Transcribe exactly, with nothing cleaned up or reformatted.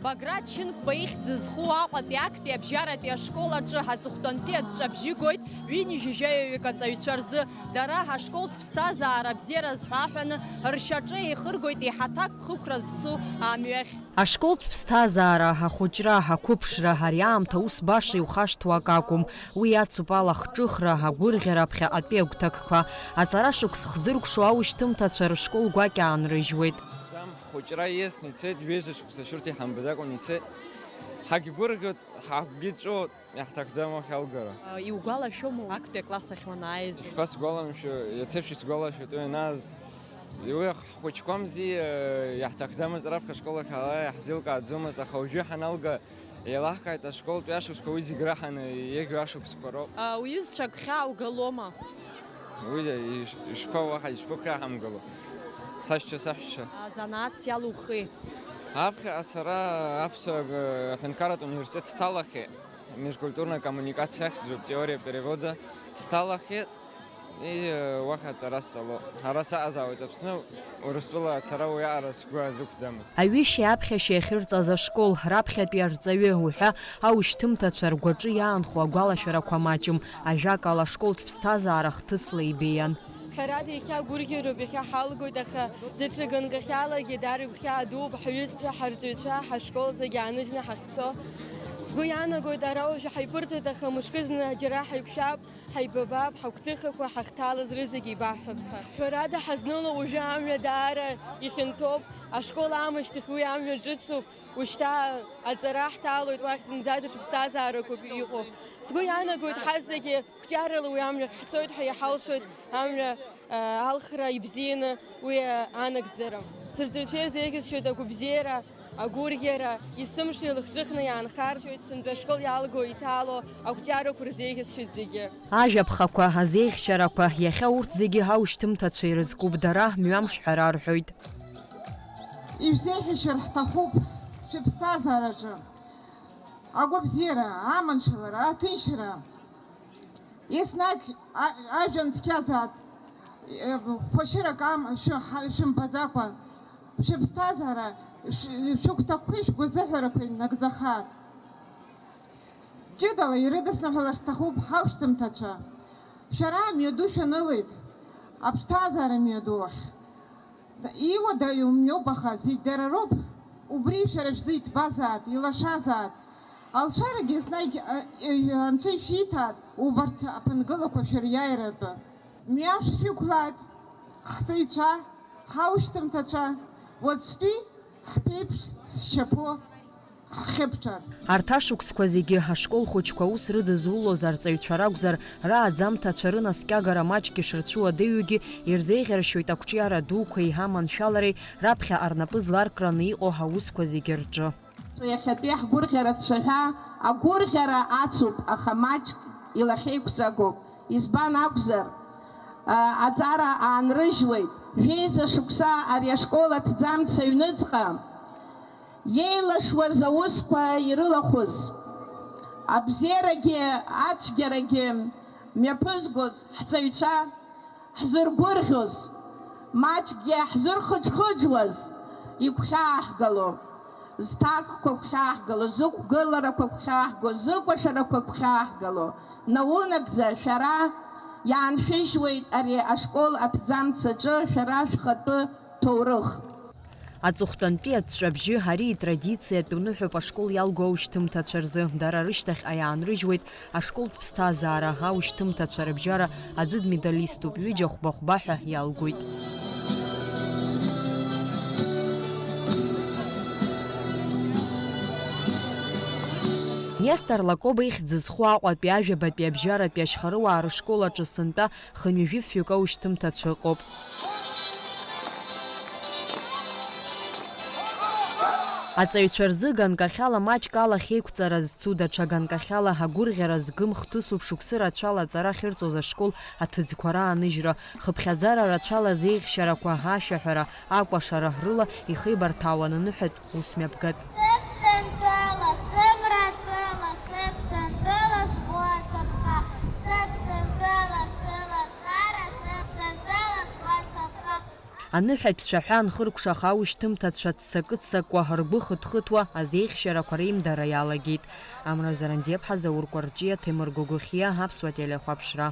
Баграт Шьынқәба ихьӡ зху Аҟәатәи актәи абжьаратәи ашкол аҿы аҵыхәтәантәи аҵәҵәабжьы гоит ҩынҩажәаҩык аҵаҩцәа рзы. Дара ҳашколтә ԥсҭазаара абзиара азҳәа аҳәаны ршьаҿа еихыргоит еиҳа аҭакԥхықәра зцу амҩахь. Ашколтә ԥсҭазаара, ахәыҷра, ақәыԥшра, ари аамҭа ус баша иухашҭуа акакәым. Уи ацуп алахҿыхра, агәырӷьара, ԥхьаҟатәи агәҭакқәа. Аҵара шықәс хзыркәшо аушьҭымҭацәа рышкол гәакьа аанрыжьуеит. Ҳхәыҷра ииасны ицеит, ҩажәа шықәса шәырҭ иҳамбаӡакәан ицеит. Ҳагьгәырӷьоит, ҳагәгьы ҵәыуоит, иаҳҭахӡам уахь алгара. Иугәалашәома актәи акласс ахь уанааиз? Ишԥасгәаламшәо, иацы шәысгәалашәоит уи анааз. Уи ҳхәыҷқәамзи, иаҳҭахӡамызт раԥхьа ашкол ахь ала иаҳзеилкааӡомызт, аха уажәы ҳаналга, еилаҳкааит ашколтә ашықәсқәа, уи зегь раҳаны еиӷьу ашықәсқәа роуп. Уҩызцәа гәхьааугалома? Уи иш-, ишԥа уаҳа, ишԥагәхьааҳамгало? Сашьцәа, саҳәшьцәа. Азанааҭс иалухи? Аԥхьаҟа сара аԥсуа г-, аҳәынҭқарратә университет сҭалахьеит, межкультурная коммуникация ахьӡуп, теория перевода сҭалахьеит, и, уахь аҵара сҵало. Ара саҟазаауеит Аԥсны, Урыстәыла ацара уиаҟара сгәы азықәӡамызт. Аҩышьеи аԥхьашьеи ахьырҵаз ашкол, раԥхьатәи арҵаҩы, уҳәа аушьҭымҭацәа ргәаҿы иаанхо агәалашәарақәа маҷым, ажәакала, ашколтә ԥсҭазаара хҭысла ибеиан. Ҳәарада, иахьа гәырӷьароуп, иахьа ҳалгоит, аха даҽа ганкахьалагьы даара игәхьаа дууп ҳҩызцәа, ҳарҵаҩцәа, ҳашкол зегь ааныжьны ҳахьцо. Сгәы иаанагоит, ара уажәы ҳаиԥырҵуеит, аха мышкызны џьара ҳаиқәшәап, ҳаибабап, ҳагәҭыхақәа ҳахьҭалаз рызегь еибаҳҳәап ҳәа. Ҳәарада, ҳазныло уажәы амҩа даара ихьанҭоуп, ашкол аамышьҭахь уи амҩа ҿыцуп. Ушьҭа аҵара ҳҭалоит, уахь зынӡа даҽа ԥсҭазаарақәак иҟоу. Сгәы иаанагоит, ҳазегьы қәҿиарала уи амҩахь ҳцоит ҳәа иҳалшоит, амҩа, а, алхра ибзианы уи, а, анагӡара. Сырҵаҩцәа ирзеиӷьасшьоит агәабзиара, агәырӷьара, есымша илахҿыхны иаанхарцоит, сынтәа ашкол иалго, иҭало ақәҿиарақәа рзеиӷьасшьоит зегьы. Ажәаԥхақәа, азеиӷьшьарақәа, иахьа урҭ зегьы аушьҭымҭацәа ирызкуп, дара мҩамш ҳәара рҳәоит. Ишәзеиӷьасшьар ҳҭахуп шәыԥсҭазаараҿы агәабзиара, аманшәалара, аҭынчра. Еснагь а-, ажәҩан цқьазаат, э, хәашьырак ам-, шәы-, ҳа-, шәымбаӡакәа, шәыԥсҭазаара, шә-, шәыгәҭакқәеи шәгәазыҳәарақәеи нагӡахаат. Ҷыдала ирыдысныҳәалар сҭахуп ҳаушьҭымҭацәа. Шәара амҩаду шәанылеит, аԥсҭазаара мҩаду ахь. Иуадаҩу мҩоуп, аха зегь дара роуп. Убри шәара шәзы иҭбазаат, илашазаат. Алшарагьы еснагь, а, э, анцәа ишәиҭаат, убарҭ аԥынгылақәа шәыриааиратәы. Мҩамш шәықәлааит, ҳҵаҩцәа, ҳаушьҭымҭацәа, уаҵәтәи ҳԥеиԥш зшьапы ҳхьыԥҽыр. Арҭ ашықәсқәа зегьы ашкол хәыҷқәа аус рыдызулоз арҵаҩцәа ракәзар, рааӡамҭацәа рынаскьагара маҷк ишырцәуадаҩугьы ирзеиӷьаршьоит ақәҿиара дуқәеи аманшәалареи раԥхьаҟа рнапы зларкраны иҟоу аусқәа зегьы рҿы. Иахьатәи ҳгәырӷьара цәаҳәа, агәырӷьара ацуп, аха маҷк илахьеиқәҵагоуп. Избан акәзар, а, аҵара аанрыжьуеит. Жәеиза шықәса ари ашкол аҭӡамц аҩныҵҟа иеилашуаз аусқәа ирылахәыз, абзиарагьы ацәгьарагьы мҩаԥызгоз ҳҵаҩцәа, ҳзыргәырӷьоз, маҷкгьы ҳзырхыџхыџуаз игәхьааҳгало, зҭакқәа гәхьааҳгало, зықәгыларақәа гәхьааҳго, зыкәашарақәа гәхьааҳгало, наунагӡа шәара иааншәыжьуеит ари ашкол аҭӡамц аҿы шәара шәхатәы ҭоурых. Аҵыхәтәантәи аҵәҵәабжьы ари итрадициатә ныҳәоуп ашкол иалго аушьҭымҭацәа рзы. Дара рышьҭахьҟа иаанрыжьуеит ашколтә ԥсҭазаара, аушьҭымҭацәа рыбжьара аӡәы дмедалиступ, ҩыџьа хәба-хәба ҳәа иалгоит. Нестор Лакоба ихьӡ зху Аҟәатәи ажәабатәи абжьаратәи ашьхарыуаа рышкол аҿы сынтәа хынҩажәи фҩык аушьҭымҭацәа ыҟоуп. Аҵаҩцәа рзы ганкахьала маҷк алахьеиқәҵара зцу, даҽа ганкахьала агәырӷьара згым хҭысуп шықәсы рацәала аҵара ахьырҵоз ашкол аҭыӡқәа рааныжьра, хыԥхьаӡара рацәала зеиӷьшьарақәа, ашәаҳәара, акәашара рыла ихеибарҭәаауан аныҳәатә ус мҩаԥгатә. Сыԥсынтәыла, сымратәыла, сыԥсынтәыла сгәы ацаԥха, сыԥсынтәыла сылашара, сыԥсынтәыла сгәы ацаԥха. Аныҳәатә цәаҳәа анхыркәшах, аушьҭымҭацәа ццакы-ццакуа, ргәы хыҭхыҭуа, азеиӷьшьарақәа реимдара иалагеит. Амра Зарандиаԥҳа, Заур Кәарҷиа, Ҭемыр Гогохиа, Аԥсуа телехәаԥшра.